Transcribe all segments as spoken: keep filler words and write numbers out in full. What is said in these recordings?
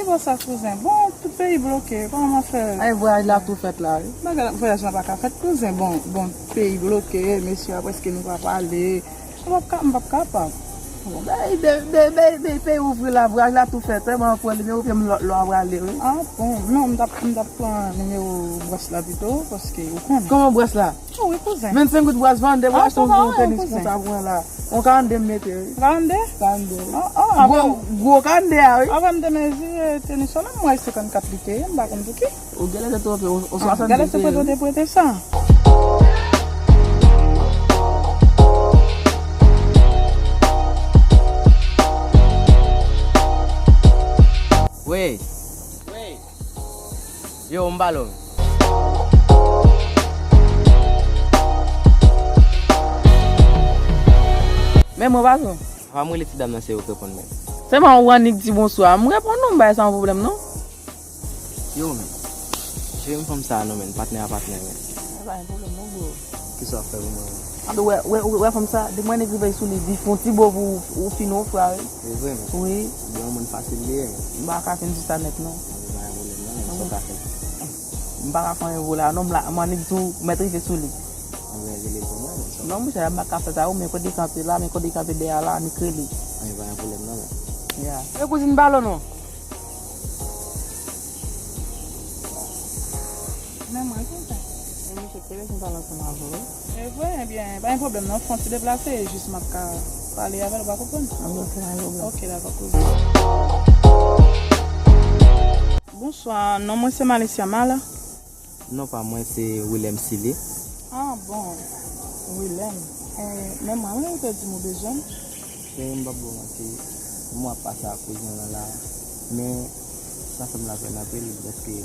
Bon, sa, kouzen. Bon, tout peyi bloke. Kòman m ap fè? Ay, vwayaj la tou fèt la, wi. Bagay la, vwayaj la pa ka fèt, kouzen. Bon, bon, peyi bloke, mesye a prèske nou pa pale. M p ap ka, m p ap kapab. Bon, bay, bay, bay, bay, bay peyi ouvri la, vwayaj la tou fèt, wi, mwen pran nimewo pye m lò, lò a prale, wi. Ah, bon, non, m t ap, m t ap pran nimewo bwòs la pito, paske ou konnen. Kòman bwòs la? Wi, kouzen. Vennsenk goud bwòs, vannde, ah, achte yon, yon tenis konsa pou mwen la. Yon karannde m mete, wi. Karannde? Karannde. Ah, ah, gwo, gwo karannde a, wi. Avan m te mezire tenis la, m wè senkannkat li te ye, m pa konn pou ki. Ou genlè te twonpe, ou, ou swasannde te ye, wi. Genlè se prete w te prete sa. Wi. Wi. Yo, m pale w. Men mwen, patwon. Apa m rele ti dam nan, se ou k reponn mwen. Sèlman ou annik di bonswa. M reponn ou, m bay sa yon pwoblèm, non. Yo, men. Cheri m, fanm sa a, non, men. Patnè a patnè, men. E pa yon pwoblèm, non, bro. Kisa w ap fè pou mwen? Ann, ou wè, wè, wè, wè fanm sa, depi mwen annik rive sou li, di fon ti bo pou ou fin ofra, wi. Se vre, men. Wi. Gen yon moun fasil li ye, men. M pa ka fin di sa nèt, non. Ann, pa gen pwoblèm, non, men. Sa w ka fè? M pa ka fè anyen pou la, non, m la, m annik di w mèt rive sou li. Ann, rele l pou mwen, men. Non, monchè, m pa ka fè sa, ou men kote kanpe la, men kote kanpe dèyè la, annik rele. Ann, pa gen pwoblèm, non, men. Ya. E kouzin, pale w, non. Men mwen kontan. E misye te bezwen pale ansanm avè w, wi. E vre, ebyen, pa gen pwoblèm non, fon ti deplase, e jis m ap ka pale avè l, ou pa konprann? Ann, ok, pa gen pwoblèm. Ok, dakò, kouzin. Bonswa, non mwen se Malicia Mala. Non pa mwen se Willem Sile. Ah bon, Willem. Eh, men mwen, ou te di m ou bezwen m. Cheri, m p ap ba w manti, mwen ap pase ak kouzin w lan la, men sa fè m lapèn anpil, lèske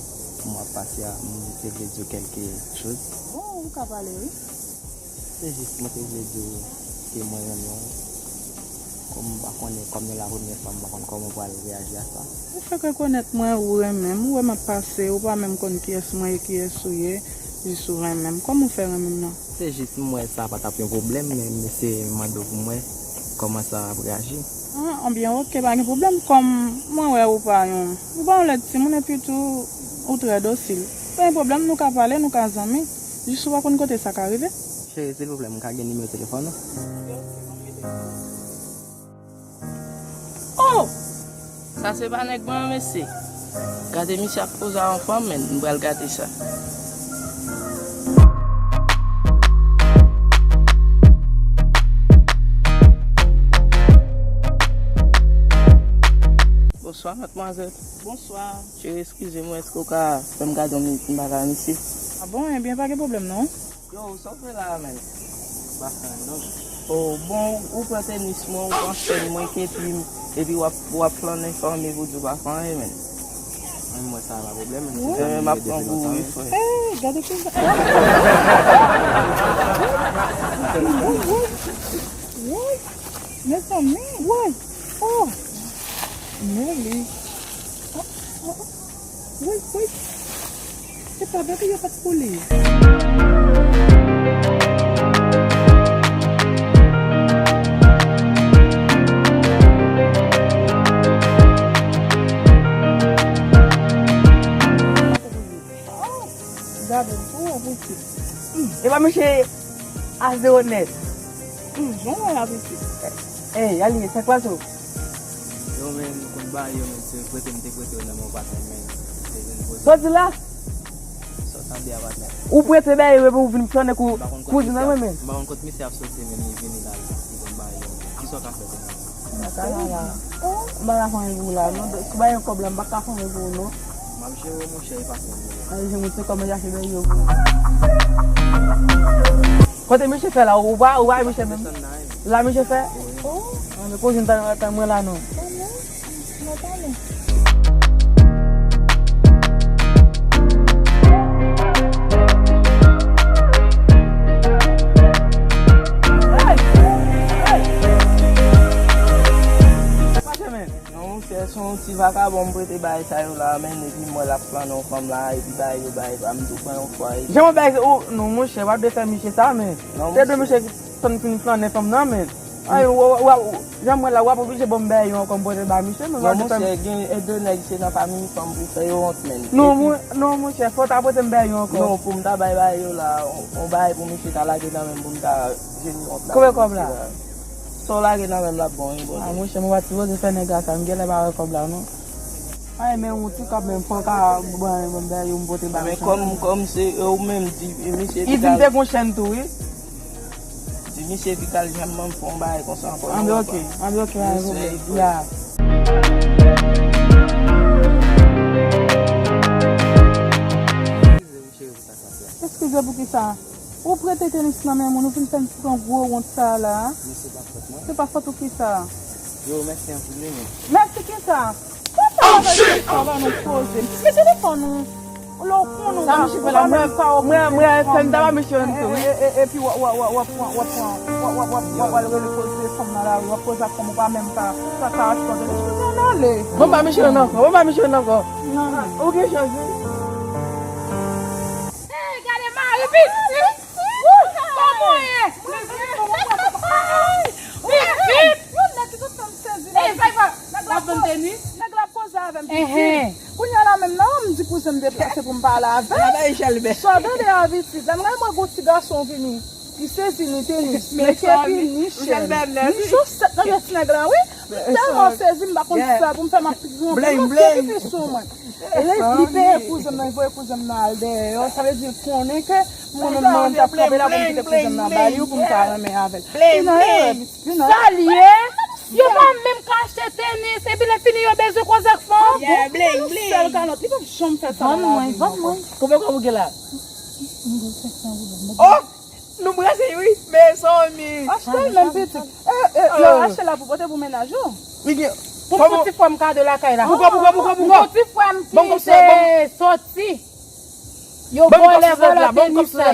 mwen ap pase a, m te vle di w kèlke choz. Bon, ou ka pale, wi. Se jis mwen te vle di w ke mwen renmen w. Kòm m pa konnen, kòm nou la premyè fwa, m pa konn kòman w pral reyaji a sa. Ou fèk rekonèt mwen, ou renmen m, ou wè m ap pase, ou pa menm konn kiyès mwen ye, kiyès ou ye, jis ou renmen m. Kòman w fè renmen m nan? Se jis m wè sa pa t ap yon pwoblèm, men m eseye mande w pou m wè kòman sa ap reyaji. Ah, anbyen, ok, pa gen pwoblèm. Kòm mwen wè ou pa yon, ou pa yon lèd timoun, epi tou, ou trè dosil. Pa gen pwoblèm, nou ka pale, nou ka zanmi. Jis ou pa konn kote sa ka rive. Cheri, silvouplè, m ka gen nimewo telefòn ou? Oh! Sa se pa nèg mwen an, mesye. Gade misye ap poze a yon fanm, men m pral gade sa. Bonswa, madmwazèl. Bonswa. Cheri, eskize m, èske w ka fè m gade yon minit m pale a misye? Ah bon, ebyen, pa gen pwoblèm non. Yo, sa w fè la a menm? M pa fè anyen non. Oh, bon, ou pran tenis mwen, ou pran chèn mwen, epi, epi w ap, w ap flannen fanmi pou di w pa fè anyen menm. Mwen, mwen, sa pa pwoblèm, menm si sa m ap pran pou wi, frè. Ey, gade ki sa. Woy, woy, woy. Mezanmi, woy. Oh. Men li. Oh, oh, oh. Woy, woy. Se pa bebe yo pa t pou li. Oh, gade l tou, pitit. Hmm, e pa misye a zewo nèt. Hmm, jan w wè a pitit. Ey, Aline, sa k pase w? Yo, men, nou konn bay yo, men, se prete m te prete yo nan men yon patnè, men, se vin poze. Sa w di la? Sa w tande a patnè? Ou prete bay yo, epi ou vin flannen kou kouzin nan men, men. M pa konn kot misye ap soti, men li vini la, li konn bay yo. Kisa w ka fè kounye a? M pa ka la, la. M pa ka fè anyen pou ou la, non. Si w pa gen kòb la, m pa ka fè anyen pou ou, non. M ap jere w, monchè, e pa fè anyen. Anyen, jere w, se kòb mwen chache bay yo pou ou. Kote misye fè la, ou pa, ou pa misye menm? La misye fè? Oh, anben kouzin, tann mwen la non. Non, monchè, se yon ti vakabon m prete bagay sa yo la, men epi m wè l ap flannen yon fanm la, epi bagay yo, bagay pa m tou pran yon fwa, epi jan mwen bay, oh, non, monchè, w ap defè misye sa, men. Non, te dwe monchè. Misye tann fin flannen fanm nan, men. Ay, w, w, w, jan m wè la, w ap oblije ban m bagay yo ankò m pote ba misye, men w ap fè m. Monchè, gen de nèg se nan fanmi fanm pou fè yo wont, menn. Non, mon, non, monchè, fò w ta pote m bagay yo ankò. Non, pou m ta bay bagay yo la, on, on bagay pou misye ta lage nan men m pou m ta jwenn wont la. Konbyen kòb la? Sa w lage nan men m la bon, wi, bon. Ah, monchè, mwen pa t sipoze fè nèg la sa, m genlè pa wè kòb la, non. Ay, men yon ti kòb, men fò w ka ban, ban m bagay yo m pote ba misye. Men kòm, kòm se ou menm di, misye. Li di m te gon chèn tou, wi. Di misye Vital janm ban m fè yon bagay konsa ankò. Anben, oke, anben, oke, pa gen pwoblèm. Ya. Eskize pou kisa? Ou prete tenis nan men moun, ou vin fè m pran gwo wont sa a la. Men se pa fòt mwen. Se pa fòt ou kisa? Yo, mèsi anpil, wi, men. Mèsi kisa? Papa, nou poze. Men telefòn ou. Lè w konn ou pa, ou pa menm pa okipe. Mwen, mwen, fè m ta ba misye yon tou, wi. E, e, e, epi w, w, w, w ap pran, w ap pran, w, w, w, w, w ap al rele koze fanm nan lari, w ap koze ak fanm ou pa menm ka, ka, ka achte yon telefòn. Bon, ba misye yon ankò, bon, ba misye yon ankò. Ou gen chans, wi. Hey, gade mari, vit, vit. Wouh, kòman w ye? Vit, vit. Yon nèg ki tout tan m sezi. Hey, sa y pa. Nèg la ap vann tenis? Nèg la ap koze avè m, pitit. Kounye a la menm nan, m di kouzen m deplase pou m pale avè l. Sa w tande a, pitit? Lè m gade mwen gon ti gason vini. Li sezi, ni tenis, ni kepi, ni chèn, ni chosèt nan men ti nèg la, wi. M tèlman sezi, m pa konn sa pou m fè, m ap ranpli, m ap fè pipi sou mwen. E lè li peye kouzen m nan, li voye kouzen m nan al dèyè yo, sa vle di l konnen ke m konnen m t ap kanpe la pou m kite kouzen m nan ba li pou m ka renmen avè l. Li nan erè, pitit, li nan erè. Sa l ye? Yo pa menm ka achte tenis, epi lè fini yo bezwen koze ak fanm. Yon sèl kalòt, li p ap janm fè sa nan lavi l ankò. Vann mwen, vann mwen. Konbyen kòb ou gen la? M gen senk san goud. Oh! Nou prese, wi, mezanmi. Achte l menm, pitit. E, e, yo achte la pou pote pou mennaj ou. Pou m fè ti frè m kado lakay la. Pou kò, pou kò, pou kò, pou kò. Pou ti frè m ki te soti. Yo vòlè, vòlè tenis la.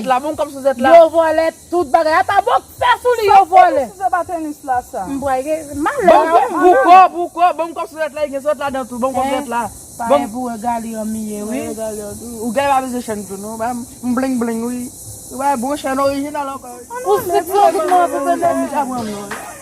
Yo vòlè tout bagay. Ata bòksè sou li, yo vòlè. Sa se pa tenis la, sa. M pral gen malè. Pou kò, pou kò, ban m kòb sou zèt la, li gen zèt ladan tou, ban m kòb zèt la. Parèy pou regalè an miye, wi. Ou gen pa bezwen chèn tou, non. M bling bling, wi. Ou pa bon chèn orijinal ankò, wi. Ou se pwodui mwen, pou tande.